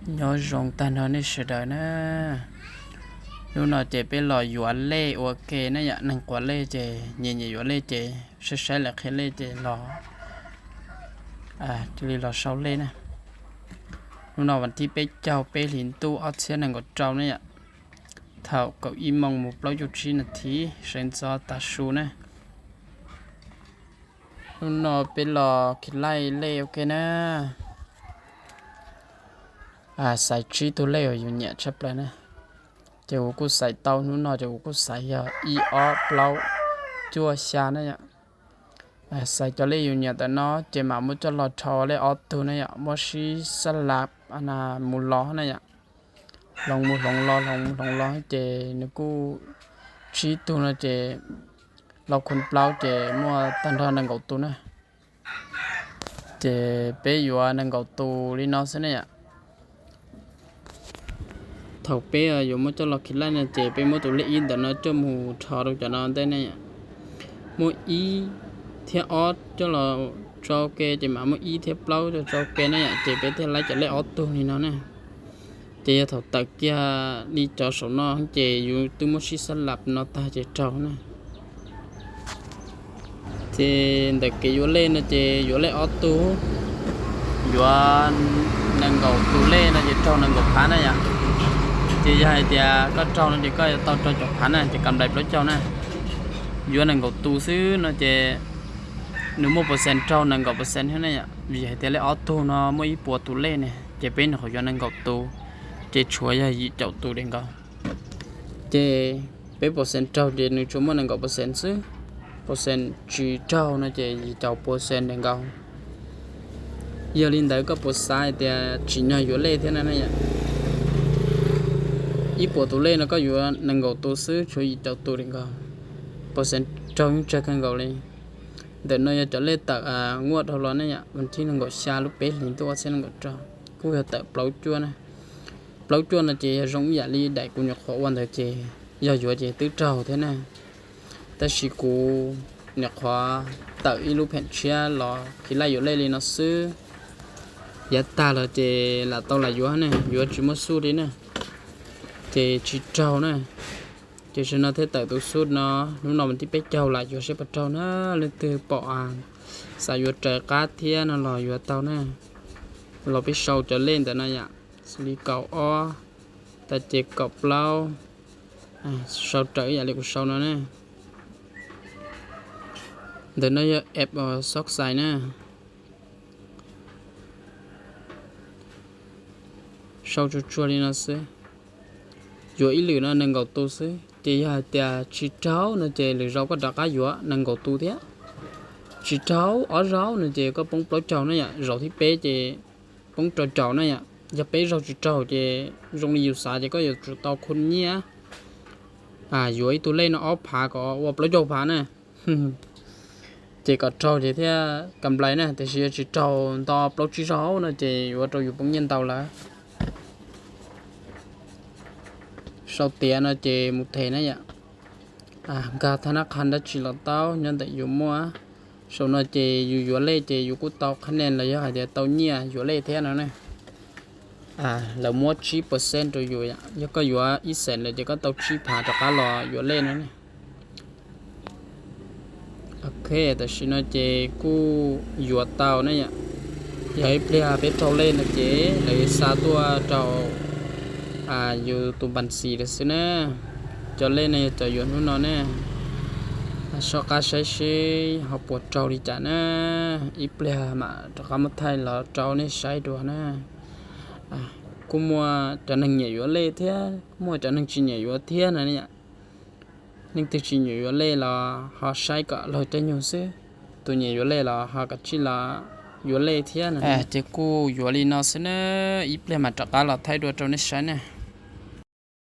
Nyob zoo tag nrho nej sawv daws na. Hnub no ces peb los yuav lej ua ke na yom, neeg quav lej ces nyiam nyiam yuav lej ces saib saib lawv qhia lej ces los, cia li los sau lej na. Hnub no vas thib peb caug peb hlis ntuj ob txhiab nees nkaum rau na yom, thaum kaum ib moos mus plaub caug tsib nas this sawv ntxov tav su na. Hnub no peb los khi laij lej ua ke na. Xaiv tsib tug lej uas yus nyiam tshaj plaws na. Ces kuv kuj xaiv tau, hnub no ces kuv kuj xaiv yog ib ob plaub cuaj xya na yom. Xaiv cov lej yus nyiam ntawm no ces mam muab coj los rho lej ob tug na yom, muab sib xab lab mus los na yom. Hloov mus hloov los, hloov mus hloov los ces nws kuj tsib tug no ces los khun plaub ces muaj tag nrho nees nkaum tus na. Ces peb yuav nees nkaum tus li no xwb ne yom. Thaum peb yuav muab coj los khi laij no ces peb muab tus lej ib ntawm no coj mus rho rau cov no ntej ne yom. Muab ib thiab ob coj los tso ke ces mam muab ib thiab plaub coj tso ke ne yom, ces peb thiaj laij cov lej ob tug li no ne. Ces yog thaum tawm kiag li cov saum no ces yus twb muab sib xab lab no tag ces raug na. Ces ntawm kev yuav lej no ces yuav lej ob tug, yuav nees nkaum tus lej no ces raug nees nkaum phav na yom. Ces yog hais tias koj raug no ces koj yuav tau rau caum phav na, ces kam nplais plaub caug na. Yuav nees nkaum tus xwb no ces nws muaj percent raug nees nkaum percent thiab na yom, vim hais tias lej ob tug no muaj ib puas tus lej ne, ces peb nyuam qhuav yuav nees nkaum tus, ces tshuav yog yim caum tus dev nkaus. Ces peb percent raug ces nws tsuas muaj nees nkaum percent xwb, percent tsis raug no ces yim caum percent dev nkaus. Yog li ntawd koj puas xav hais tias tsim nyog yuav lej thiab na yom? Ib puas tus lej no koj yuav nees nkaum tus xwb, tshuav yim caum tus dev nkaus, percent raug yeej tsawg kawg nkaus li. Ntawm no yog cov lej tawm nguaj dhau los ne yom, vas thib nees nkaum xya lub peb hlis ntuj ob txhiab nees nkaum rau, kuj yog tawm plaub cuaj na. Plaub cuaj no ces yog zoo ib yam li daim kuv nyuam qhuav ua ntawd ces yog yuav ces twb raug thiab na. Tab sis kuv nyuam qhuav tawm ib lub pheem tshiab los khi laij yuav lej li no xwb. Yav tag los ces lam tau lam yuav ne, yuav tsis muaj xub li na, ces tsis raug na. Ces tam sim no thiaj tawm tus xub no, hnub no vas thib peb caug lam yuav seb puas raug na. Leej twg pom xav yuav raws qab thiab no los yuav tau na. Los peb sau cov lej ntawm no yom, xws li kaum ob tas ces kaum plaub, sau raws ib yam li kuv sau no ne. Ntawm no yog app xob xais na. Sau tsuag tsuag li no xwb. Yuav ib lwm no nees nkaum tus xwb, ces yog hais tias tsis raug no ces lwm zaus koj rov qab yuav nees nkaum tus thiab. Tsis raug ob zaug no ces koj poob plaub caug na yom, zaum thib peb ces poob rau caum na yom. Yog peb zaug tsis raug ces zoo li yus xav ces koj yuav tsum tau khun nyiaj, yuav ib tug lej no ob phav kom ua plaub caug phav na. Ces kom raug ces thiaj kam nplais na, tiam sis yog tsis raug nto plaub tsib zaug no ces yuav rau yus poob nyiaj ntau lawm. Sau tiav no ces mus them na yom. Nkag thab nab qha dab tsi los tau, nyob ntawm yus muaj. Saum no ces yus yuav lej ces yus kuj tau qhab nen los yog hais tias tau nyiaj yuav lej thiab no ne. Lawv muab tsib percent rau yus, yog koj yuav ib xees lawm ces koj tau tsib phav rov qab los yuav lej no ne. Ok, tam sim no ces kuj yuav tau na yom. Yog ib pliag peb raug lej no ces lawv xa tuaj rau yus tus npas xis lawm xwb na. Cov lej no yog cov yuav hnub no ne. Soj qab saib seb ho puas raug li cas na. Ib pliag mam rov qab muab thaij los rau nej saib dua na. Kuj muaj cov neeg nyiam yuav lej thiab kuj muaj cov neeg tsis nyiam yuav thiab no yom. Leej twg tsis nyiam yuav lej los ho saib kom laug caij nyoog xwb. Tus nyiam yuav lej los ho kav tsij los yuav lej thiab no. Ces kuj yuav li no xwb na, ib pliag mam rov qab los thaij dua rau nej saib na.